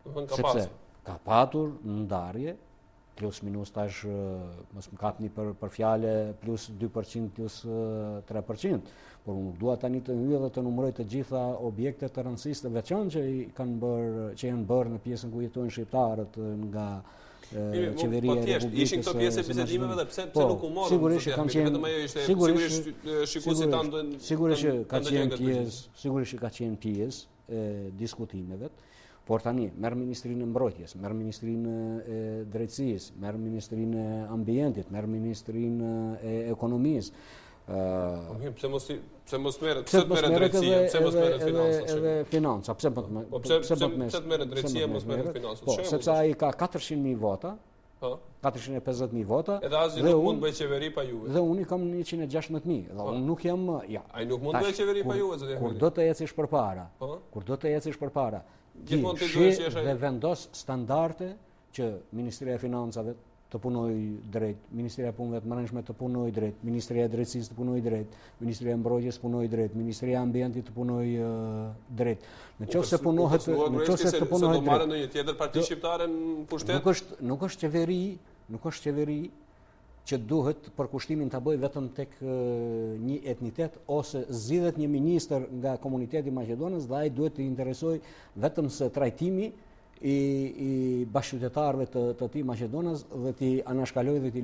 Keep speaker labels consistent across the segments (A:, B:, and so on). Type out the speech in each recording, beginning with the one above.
A: Domethënë ka
B: Sepse
A: pasur.
B: ka patur ndarje, plus minus tash mos më kapni për për fjale plus 2% plus 3%, por unë nuk dua tani të hyj dhe të numëroj të gjitha objektet të rëndësisë të veçantë që i kanë bërë, që janë bërë në pjesën ku jetojnë shqiptarët nga qeveria
A: po,
B: e Republikës.
A: Ishin këto pjesë e bisedimeve dhe pse pse
B: po,
A: nuk u morën?
B: Sigurisht që kanë qenë
A: vetëm ajo ishte sigurisht shikuesit tanë do
B: sigurisht që ka qenë pjesë, sigurisht që ka qenë pjesë e diskutimeve. Por tani, merr Ministrinë e Mbrojtjes, merr Ministrinë e Drejtësisë, merr Ministrinë e Ambientit, merr Ministrinë e Ekonomisë.
A: Po mirë, pse mos pse mos merret, pse të merret drejtësia, pse mos merret
B: financa? Edhe financa, pse mos
A: po pse pse pse të merret drejtësia, mos merret financa?
B: Po, sepse ai ka 400.000 vota, Po. 450.000 vota.
A: Edhe asgjë nuk mund të bëjë qeveri pa juve.
B: Dhe unë i kam 116.000. Dhe po. unë nuk jam, ja.
A: Ai nuk mund të bëjë qeveri pa juve, zoti
B: Kur do të ecësh përpara? Po. Kur do të ecësh përpara? Gjithmonë ti duhet të jesh ai. Dhe vendos standarde që Ministria e Financave të punojë drejt, Ministria e Punëve të Brendshme të punojë drejt, Ministria e Drejtësisë të punojë drejt, Ministria e Mbrojtjes të punojë drejt, Ministria e Ambientit të punojë drejt. Në qoftë se punohet, në qoftë se
A: të punohet drejt. Do marrë ndonjë tjetër parti shqiptare në pushtet?
B: Nuk është nuk është qeveri, nuk është qeveri që duhet përkushtimin ta bëjë vetëm tek një etnitet ose zgjidhet një ministër nga komuniteti maqedonas dhe ai duhet të interesojë vetëm se trajtimi i i bashkëqytetarëve të të tij maqedonas dhe t'i anashkalojë dhe t'i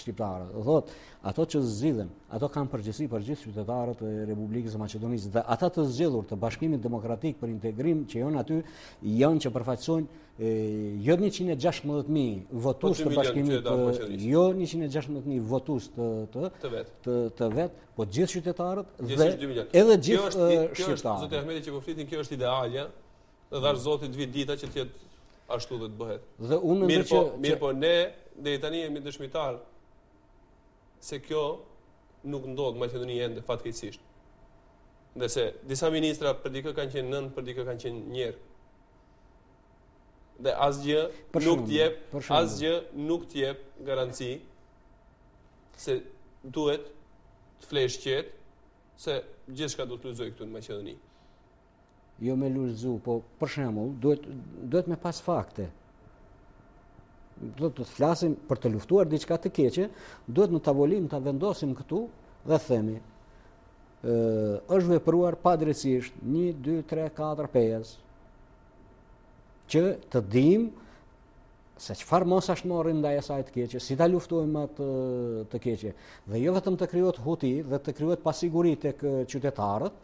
B: shqiptarët. Do thotë, ato që zgjidhen, ato kanë përgjegjësi për gjithë qytetarët e Republikës së Maqedonisë dhe ata të zgjedhur të Bashkimit Demokratik për integrim që janë aty, janë që përfaqësojnë jo 116.000 votues
A: po,
B: të Bashkimit, jo 116.000 votues të
A: të të vet,
B: të, të vet, po gjithë qytetarët dhe edhe gjithë shqiptarët.
A: Zoti Ahmeti që po flitin, kjo është idealja, Dhe dhashtë Zoti të vijë dita që të jetë ashtu dhe të
B: bëhet. Dhe unë mendoj
A: që mirëpo ne deri tani jemi dëshmitar se kjo nuk ndodh në Maqedoni ende fatkeqësisht. Dhe se disa ministra për dikë kanë qenë nënë, për dikë kanë qenë njerë. Dhe asgjë nuk të jep, asgjë nuk të jep garanci se duhet të flesh qetë se gjithçka do të lulëzojë këtu në Maqedoni.
B: Jo me lulëzu, po për shembull, duhet duhet me pas fakte. Do të flasim për të luftuar diçka të keqe, duhet në tavolinë ta vendosim këtu dhe themi ë është vepruar padrejtësisht 1 2 3 4 5 që të dimë se çfarë masash marrim ndaj asaj të keqe, si ta luftojmë atë të keqe. Dhe jo vetëm të krijohet huti dhe të krijohet pasiguri tek qytetarët,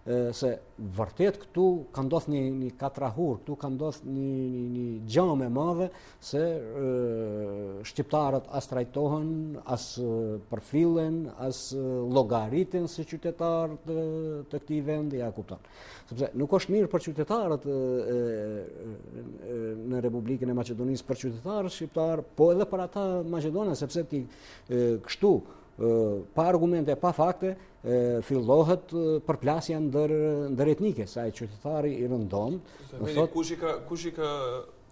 B: se vërtet këtu ka ndodh një një katrahurë, këtu ka ndodh një një një gjamë e madhe se e, shqiptarët as trajtohen, as përfillen, as llogariten si qytetarë të, të këtij vendi, ja kupton. Sepse nuk është mirë për qytetarët e, e, e, në Republikën e Maqedonisë, për qytetarët shqiptarë, po edhe për ata maqedonas, sepse ti e, kështu pa argumente, pa fakte, fillohet përplasja ndër ndëretnike, se ai qytetari i rëndomtë,
A: do thotë kush i ka kush i ka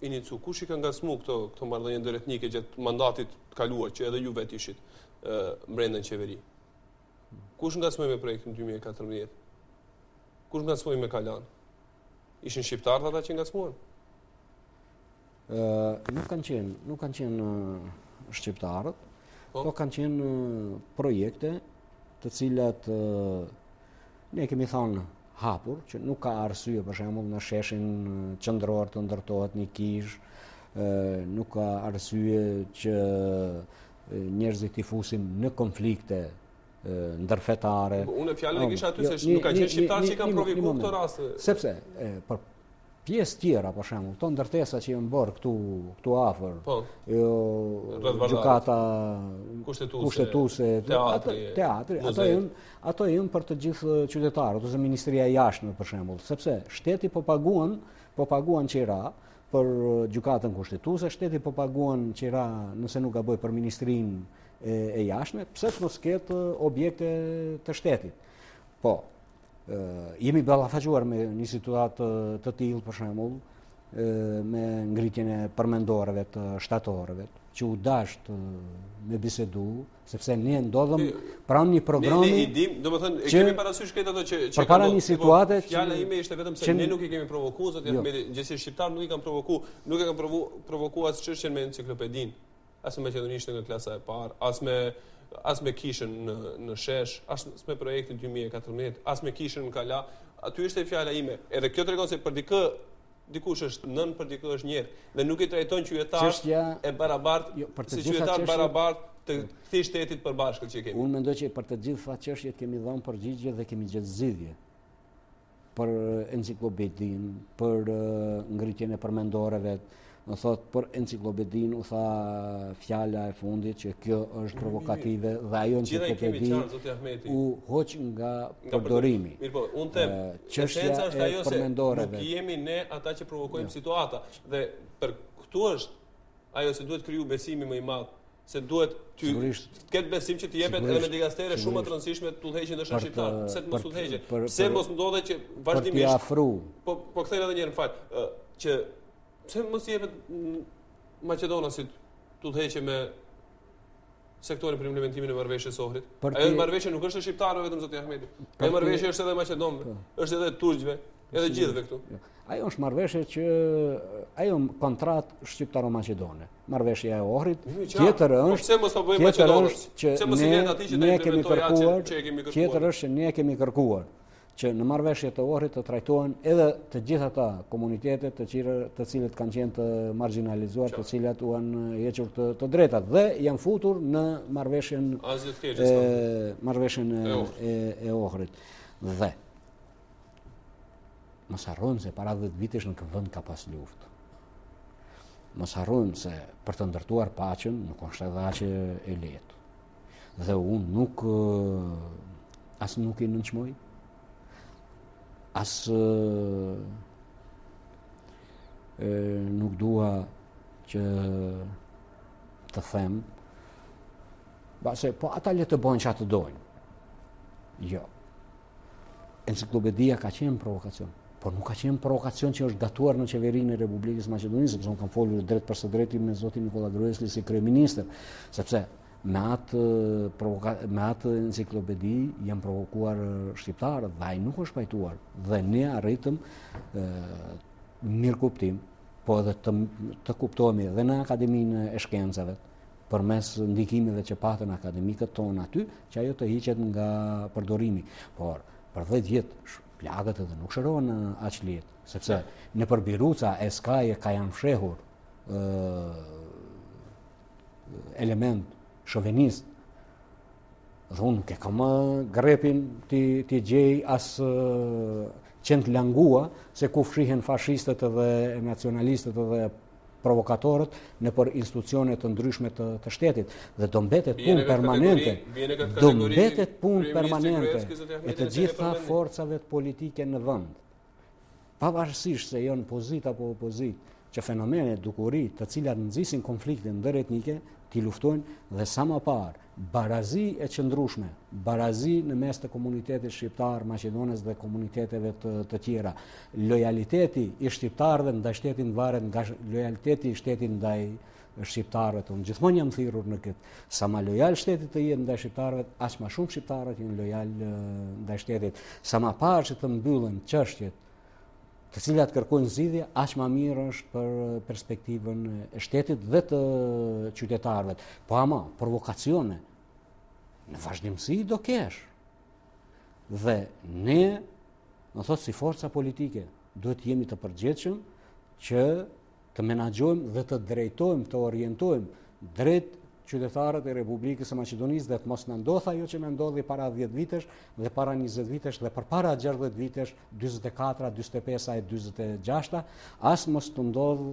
A: inicu, kush i ka ngacmu këto këto marrëdhënie ndëretnike gjatë mandatit të kaluar që edhe ju vetë ishit brenda në qeveri. Kush ngacmoi me projektin 2014? Kush ngacmoi me Kalan? Ishin shqiptarët ata që ngacmuan?
B: Ë nuk kanë qenë, nuk kanë qenë shqiptarët, po, po kanë qenë projekte të cilat ne kemi thënë hapur që nuk ka arsye për shembull në sheshin qendror të ndërtohet një kishë, nuk ka arsye që njerëzit t'i fusim në konflikte ndërfetare.
A: Po, unë fjalën e kisha aty se nuk ka qenë shqiptarë që kanë provokuar këto raste.
B: Sepse për pjesë tjera, për shembull, këto ndërtesa që janë bërë këtu këtu afër,
A: po,
B: jo, gjykata
A: kushtetuese,
B: kushtetuese
A: teatri,
B: teatri, ato janë ato janë për të gjithë qytetarët ose Ministria e Jashtme për shembull, sepse shteti po paguan, po paguan qira për gjykatën kushtetuese, shteti po paguan qira nëse nuk gaboj për Ministrinë e, e Jashtme, pse të mos ketë objekte të shtetit? Po, jemi ballafaquar me një situatë të, të tillë për shembull. me ngritjen e përmendoreve të shtatoreve, që u dasht me bisedu, sepse ne ndodhëm pranë një
A: programi. Ne, ne i dim, domethënë e kemi parasysh këtë ato që
B: që përpara një po, situate
A: që fjala ime ishte vetëm se ne nuk i kemi provokuar zoti jo. Ahmeti, gjithsesi shqiptarët nuk i kanë provokuar, nuk e kanë provu, provokuar as çështjen me enciklopedinë, as me maqedonishten nga klasa e parë, as me as me kishën në në shesh, as me projektin 2014, as me kishën në Kala. Aty ishte fjala ime. Edhe kjo tregon se për dikë dikush është nën për dikë është njeri dhe nuk i trajton qytetarët e barabartë jo, për të si qytetarë barabartë të këtij shteti të përbashkët që
B: kemi. Unë mendoj që për të gjitha çështjet kemi dhënë përgjigje dhe kemi gjetë zgjidhje për enciklopedinë, për ngritjen e përmendoreve, do thotë për enciklopedinë u tha fjala e fundit që kjo është provokative dhe ajo enciklopedi u hoq nga përdorimi.
A: Mirëpo, unë them, çështja është ajo se nuk jemi ne ata që provokojmë jo. situata dhe për këtu është ajo se duhet kriju besimi më i madh se duhet ty të ketë besim që të jepet edhe me dikastere shumë më të rëndësishme të udhëheqin ndoshta shqiptar. Pse të mos udhëheqin? Pse mos ndodhe që
B: vazhdimisht
A: Po po kthej edhe një herë, më fal, që pse mos jepet maqedonasit të udhëheqë me sektorin për implementimin e marrëveshjes së Ohrit. Ajo marrëveshje nuk është e shqiptarëve vetëm zoti Ahmeti. Ajo marrëveshje është edhe e maqedonëve, po. është edhe e turqve, edhe gjithëve këtu.
B: Jo. Ajo është marrëveshje që ajo kontratë shqiptaro-maqedone. Marrëveshja e Ohrit, tjetër
A: po është. Po pse mos ta bëjmë maqedonas?
B: Pse mos i lënë atij që të implementojë atë që e kemi kërkuar? Tjetër është që ne kemi kërkuar që në marrëveshje të Ohrit të trajtohen edhe të gjitha ata komunitete të cilët të cilët kanë qenë të margjinalizuar, të cilat u janë hequr të, të drejtat dhe janë futur në marrëveshjen e marrëveshjen e, e, e Ohrit. Dhe mos harrojmë se para 10 vitesh në këtë vend ka pas luftë. Mos harrojmë se për të ndërtuar paqen nuk është edhe aq e lehtë. Dhe unë nuk as nuk i nënçmoj as e, nuk dua që të them ba se po ata le të bëjnë ça të dojnë. Jo. Enciklopedia ka qenë provokacion, por nuk ka qenë provokacion që është gatuar në qeverinë e Republikës së Maqedonisë, sepse unë kam folur drejt për së drejti me zotin Nikola Gruevski si kryeministër, sepse Me atë provoka me atë enciklopedi janë provokuar shqiptarët dhe ai nuk është pajtuar dhe ne arritëm mirëkuptim, po edhe të, të kuptohemi edhe në Akademinë e Shkencave, përmes ndikimeve që patën akademikët tonë aty, që ajo të hiqet nga përdorimi. Por, për 10 vjet, plagët edhe nuk shërohen aq lehtë, sepse nëpër biruca e skaje ka janë fshehur ë element shovinist dhe unë nuk e kam grepin t'i, t'i gjej as qentë langua se ku fshihen fashistët edhe nacionalistët edhe provokatorët nëpër institucione të ndryshme të, të shtetit dhe do mbetet punë permanente do mbetet punë permanente e të gjitha forcave politike në vend Pavarësisht se janë pozitë apo opozitë, që fenomene, dukuri, të cilat nxisin konflikte ndëretnike, t'i luftojnë dhe sa më parë, barazi e qëndrueshme, barazi në mes të komunitetit shqiptar, maqedonas dhe komuniteteve të, të tjera. Lojaliteti i shqiptarëve ndaj shtetit varet nga lojaliteti i shtetit ndaj shqiptarëve. Unë gjithmonë jam thirrur në këtë. Sa ma lojal shteti të jetë ndaj shqiptarëve, aq ma shumë shqiptarët janë lojal ndaj shtetit. Sa ma parë që të mbyllen çështjet të cilat kërkojnë zgjidhje, aq ma mirë është për perspektivën e shtetit dhe të qytetarëve. Po ama, provokacione në vazhdimësi do kesh. Dhe ne, do thotë si forca politike, duhet të jemi të përgjegjshëm që të menaxhojmë dhe të drejtojmë, të orientojmë drejt qytetarët e Republikës së Maqedonisë dhe të mos na ndodhë ajo që na ndodhi para 10 vitesh dhe para 20 vitesh dhe përpara 60 vitesh, 44, 45 e 46, as mos të ndodhë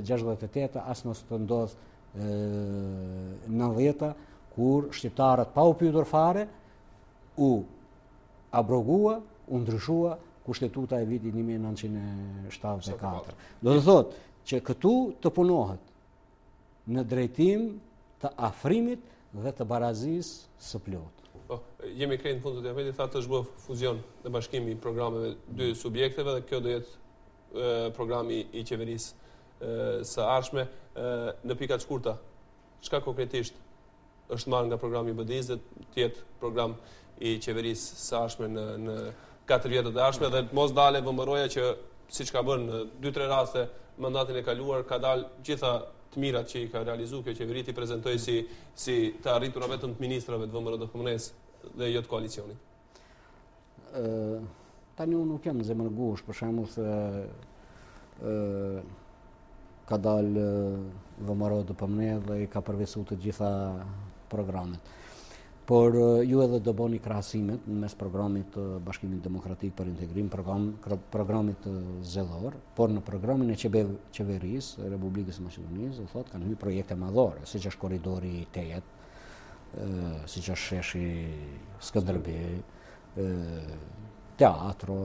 B: 68, as mos të ndodhë 90 kur shqiptarët pa u pyetur fare u abrogua, u ndryshua kushtetuta e vitit 1974. Do të thotë që këtu të punohet në drejtim të afrimit dhe të barazisë së
A: plotë. Po, jemi krejt në fund të Ahmeti, thatë është bë fuzion dhe bashkimi i programeve dy subjekteve dhe kjo do jetë. programi i qeverisë së ardhshme në pika të shkurta. Çka konkretisht është marrë nga programi i BDI-së dhe të jetë program i qeverisë së ardhshme në në 4 vjetët e ardhshme dhe të mos dalë VMRO-ja që siç ka bërë në 2-3 raste mandatin e kaluar ka dalë gjitha të mirat që i ka realizuar kjo qeveri t'i prezantojë si si të arritura vetëm të ministrave të VMRO-DPMNE-së dhe jo të koalicionit.
B: Ë tani unë nuk jam zemërgush për shembull se ë ka dalë VMRO-DPMNE dhe i ka përvetësu të gjitha programet. Por ju edhe do bëni krahasimet në mes programit të Bashkimit Demokratik për Integrim, program, programit zgjedhor, por në programin e qeverisë, Republikës së Maqedonisë, do thotë kanë hyrë projekte madhore, siç është korridori i tetë, siç është sheshi Skënderbej, teatro,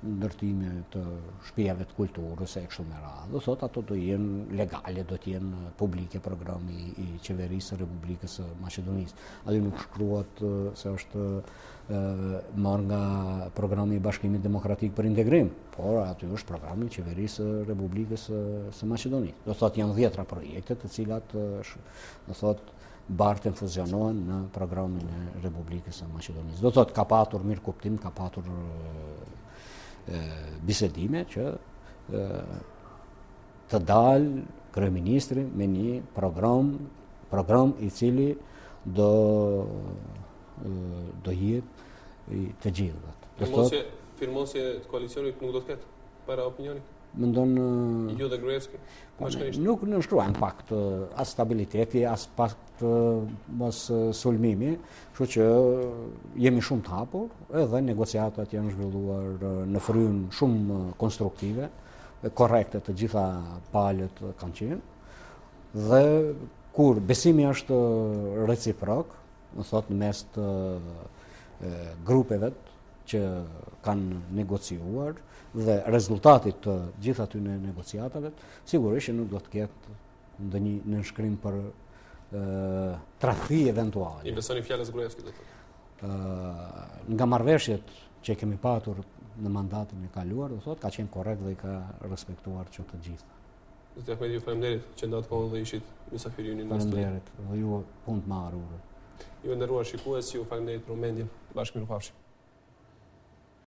B: ndërtime të shpijave të kulturës e kështu me radhë. Do thotë ato do jenë legale, do të jenë publike programi i qeverisë së Republikës së Maqedonisë. Aty nuk shkruhet se është marrë nga programi i Bashkimit Demokratik për Integrim, por aty është programi i qeverisë së Republikës së Maqedonisë. Do thotë janë dhjetra projekte të cilat do thotë barten fuzionohen në programin e Republikës së Maqedonisë. Do thotë ka patur mirëkuptim, ka patur e, bisedime që e, të dalë kryeministri me një program, program i cili do do jetë i të gjithëve.
A: Do thotë firmosje të koalicionit nuk do të ketë para opinionit.
B: Mendon
A: ju dhe Gruevski,
B: po, bashkërisht. Nuk nënshkruajmë pakt as stabiliteti, as pakt mossulmimi, kështu që jemi shumë të hapur, edhe negociatat janë zhvilluar në frymë shumë konstruktive, korrekte të gjitha palët kanë qenë. Dhe kur besimi është reciprok, do thotë në mes të grupeve që kanë negociuar dhe rezultatit të gjithë atyne negociatave, sigurisht që nuk do të ketë ndonjë nënshkrim për tradhti eventuale.
A: I besoni fjalës Gruevskit do të
B: thotë? Nga marrëveshjet që kemi patur në mandatin e kaluar, do thotë ka qenë korrekt dhe i ka respektuar që të gjitha.
A: Zoti Ahmeti, ju faleminderit që ndatë kohën dhe ishit mysafiri ynë
B: në studio. Faleminderit dhe ju punë të mbarë uroj.
A: Ju të nderuar shikues, ju faleminderit për vëmendjen. Bashkë mirupafshim.